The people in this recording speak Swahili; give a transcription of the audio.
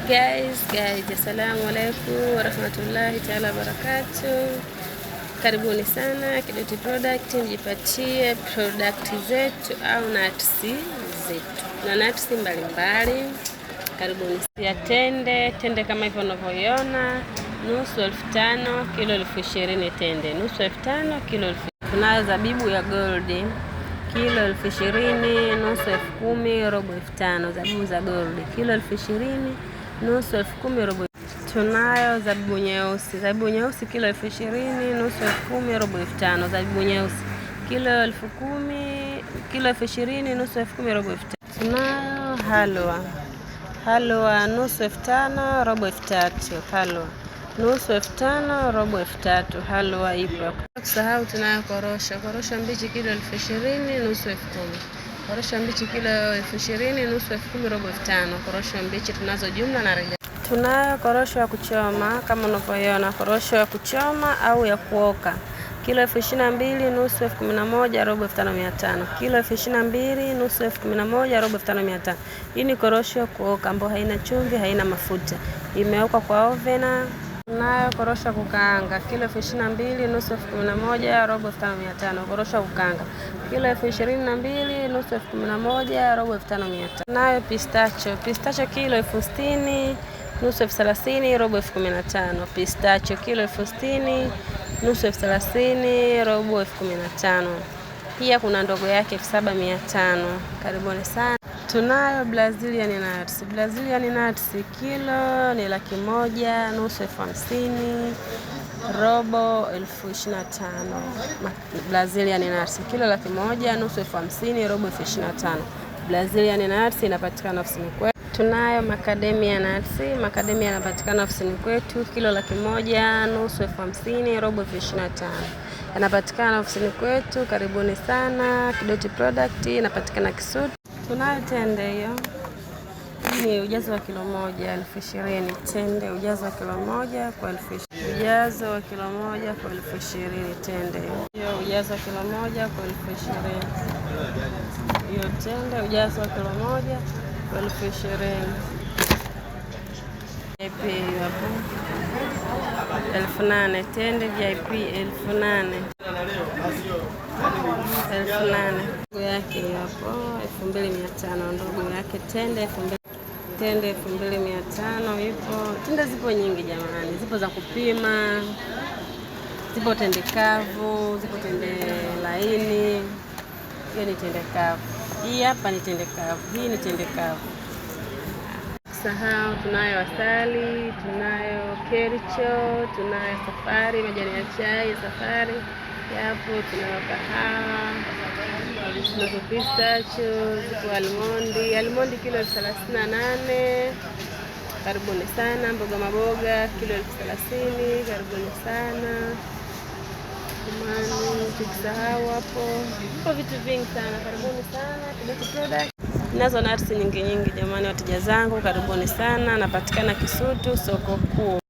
Guys, guys, assalamu alaikum warahmatullahi taala wabarakatuh. Karibuni sana Kidoti Product, mjipatie product zetu au nuts zetu na nuts mbalimbali. Karibuni ya tende, tende kama hivyo unavyoiona, nusu 5,000, kilo 20,000 tende, nusu 5,000, kilo 20,000. Tunayo zabibu ya gold kilo 20,000, nusu 10,000, robo 5,000. Zabibu za gold kilo 20,000, nusu 10,000, robo. Tunayo zabibu nyeusi, zabibu nyeusi kilo 20,000, nusu 10,000, robo 5,000. Zabibu nyeusi kilo 10,000, kilo 20,000, nusu 10,000, robo 5,000. Tunayo halwa, halwa nusu 5,000, robo 3,000. Halwa nusu 5,000, robo 3,000. Halwa ipo. Kusahau tunayo korosho, korosho mbichi kilo 20,000, nusu 10,000. Korosho mbichi kilo 20,000, nusu 10,000, robo 5,000. Korosho mbichi tunazo jumla na reja. Tunayo korosho ya kuchoma kama unavyoiona, korosho ya kuchoma au ya kuoka kilo 22,000, nusu 11,000, robo 5,500. Kilo 22,000, nusu 11,000, robo 5,500. Hii ni korosho ya kuoka ambayo haina chumvi, haina mafuta, imeokwa kwa ovena. Tunayo korosho ya kukaanga kilo 22,000, nusu 11,000, robo 5,500. Korosho ya kukaanga kilo 22,000, nusu 11,000, robo 5,500. Tunayo pistachio, pistachio kilo 60,000, nusu 30,000, robo 15,000. Pistachio kilo 60,000, nusu 30,000, robo 15,000. Pia kuna ndogo yake 7,500. Karibuni sana. Tunayo Brazilian nuts. Brazilian nuts kilo ni 100,000, nusu 50,000, robo 25,000. Brazilian nuts kilo 100,000, nusu 50,000, robo 25,000. Brazilian nuts inapatikana ofisini kwetu. Tunayo macadamia nuts. Macadamia yanapatikana ofisini kwetu kilo 100,000, nusu 50,000, robo 25,000. Yanapatikana ofisini kwetu. Karibuni sana. Kidoti Product inapatikana Kisutu. Tunayo tende hiyo, hii ni ujazo wa kilo 1 20,000. Tende ujazo wa kilo 1 kwa 20,000. Ujazo wa kilo 1 kwa 20,000 tende hiyo, ujazo wa kilo 1 kwa 20,000. Hiyo tende ujazo wa kilo 1 kwa 20,000. VIP hapo 8,000 tende VIP 8,000. 8,000. Ndogo yake hapo 2,500, ndogo yake tende 2,000, tende 2,500 ipo. Tende zipo nyingi jamani, zipo za kupima, zipo tende kavu, zipo tende laini. Hiyo ni tende kavu, hii hapa ni tende kavu, hii ni tende kavu. Sahau tunayo asali, tunayo kericho, tunayo safari, majani ya chai ya safari yapo, tunayo kahawa, tunazo pistachio, zipo almondi, almondi kilo 38,000. Karibuni sana. Mboga maboga kilo 30,000. Karibuni sana jamani, tukisahau hapo, vipo vitu vingi sana. Karibuni sana Kidoti Product. Nazo nuts nyingi nyingi jamani, wateja zangu karibuni sana. Napatikana Kisutu soko kuu.